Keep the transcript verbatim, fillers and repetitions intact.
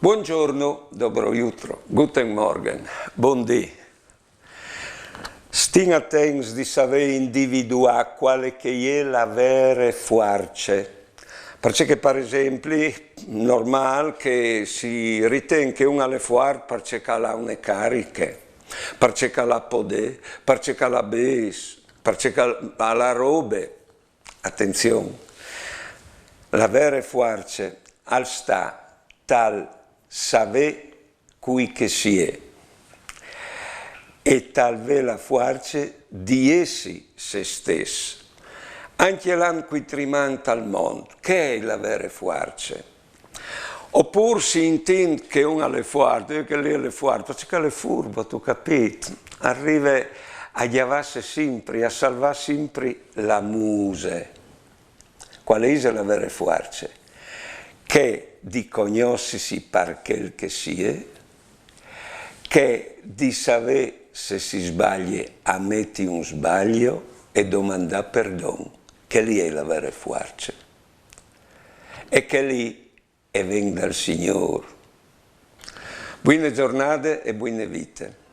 Buongiorno, dobro jutro, guten Morgen, bundì. Stin atents di savê individuâ cuâl che e je la vere fuarce. Parcè che, par esempli, normâl che si riten che un al è fuart parcè che al à une cariche, parcè che al à podê, parcè che al à bêçs, parcè che al à robe. Atenzion, la vere fuarce al sta tal savê cui che si è e tal vê la fuarce di jessi se stes. Ancje lant cui trimant al mont, chê e je la vere fuarce. Opûr si intint che un al è fuart, eh, chel li al è fuart, parcè che al è furbo, tu capît? Al rive a gjavâsi simpri, a salvâ simpri la muse. Cuâl ise la vere fuarce? Chê di cognossisi par chel che si è, chê di savê se si sbalie a meti un sbalio e domandâ perdon. Chê li e je la vere fuarce. E chê li e ven dal Signôr. Buine zornade e buine vite.